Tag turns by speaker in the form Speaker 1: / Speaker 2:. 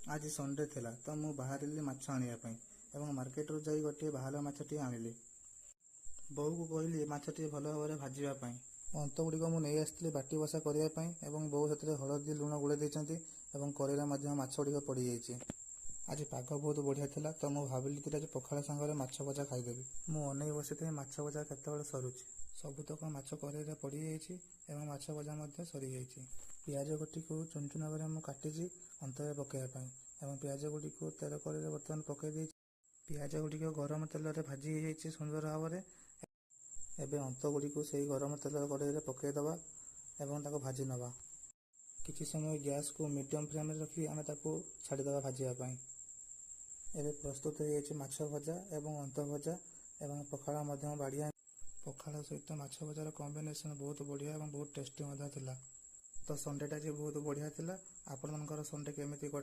Speaker 1: ଆଜି ସଣ୍ଡେ ଥିଲା ତ ମୁଁ ବାହାରିଲି ମାଛ ଆଣିବା ପାଇଁ ଏବଂ ମାର୍କେଟରୁ ଯାଇ ଗୋଟିଏ ବାହାଲ ମାଛଟିଏ ଆଣିଲି। ବୋଉକୁ କହିଲି ଏ ମାଛଟିଏ ଭଲ ଭାବରେ ଭାଜିବା ପାଇଁ। ଅନ୍ତ ଗୁଡ଼ିକ ମୁଁ ନେଇ ଆସିଥିଲି ବାଟି ବସା କରିବା ପାଇଁ ଏବଂ ବୋଉ ସେଥିରେ ହଳଦୀ, ଲୁଣ ଗୋଳେଇ ଦେଇଛନ୍ତି ଏବଂ କରେଇରେ ମଧ୍ୟ ମାଛ ଗୁଡ଼ିକ ପଡ଼ିଯାଇଛି। ଆଜି ପାଗ ବହୁତ ବଢ଼ିଆ ଥିଲା ତ ମୁଁ ଭାବିଲି କି ଆଜି ପଖାଳ ସାଙ୍ଗରେ ମାଛ ଭଜା ଖାଇଦେବି। ମୁଁ ଅନେଇ ବସିଥାଏ ମାଛ ଭଜା କେତେବେଳେ ସରୁଛି। ସବୁତକ ମାଛ କରେଇରେ ପଡ଼ିଯାଇଛି ଏବଂ ମାଛ ଭଜା ମଧ୍ୟ ସରିଯାଇଛି। ପିଆଜ ଗୋଟିକୁ ଚୁନ ଚୁନ ଭାବରେ ମୁଁ କାଟିଛି ଅନ୍ତରେ ପକାଇବା ପାଇଁ ଏବଂ ପିଆଜ ଗୁଡ଼ିକୁ ତେଲ କରେଇରେ ବର୍ତ୍ତମାନ ପକାଇ ଦେଇଛି। ପିଆଜ ଗୁଡ଼ିକ ଗରମ ତେଲରେ ଭାଜି ହେଇଯାଇଛି ସୁନ୍ଦର ଭାବରେ। ଏବେ ଅନ୍ତ ଗୁଡ଼ିକୁ ସେଇ ଗରମ ତେଲ କଡ଼େଇରେ ପକାଇଦେବା ଏବଂ ତାକୁ ଭାଜି ନେବା। କିଛି ସମୟ ଗ୍ୟାସକୁ ମିଡ଼ିୟମ୍ ଫ୍ଲେମ୍ରେ ରଖି ଆମେ ତାକୁ ଛାଡ଼ିଦେବା ଭାଜିବା ପାଇଁ। ଏବେ ପ୍ରସ୍ତୁତ ହେଇଯାଇଛି ମାଛ ଭଜା ଏବଂ ଅନ୍ତ ଭଜା ଏବଂ ପଖାଳ ମଧ୍ୟ ବାଢ଼ି। ପଖାଳ ସହିତ ମାଛ ଭଜାର କମ୍ବିନେସନ୍ ବହୁତ ବଢ଼ିଆ ଏବଂ ବହୁତ ଟେଷ୍ଟି ମଧ୍ୟ ଥିଲା। ତ ସଣ୍ଡେଟା ଆଜି ବହୁତ ବଢ଼ିଆ ଥିଲା। ଆପଣମାନଙ୍କର ସଣ୍ଡେ କେମିତି କଟିଲା?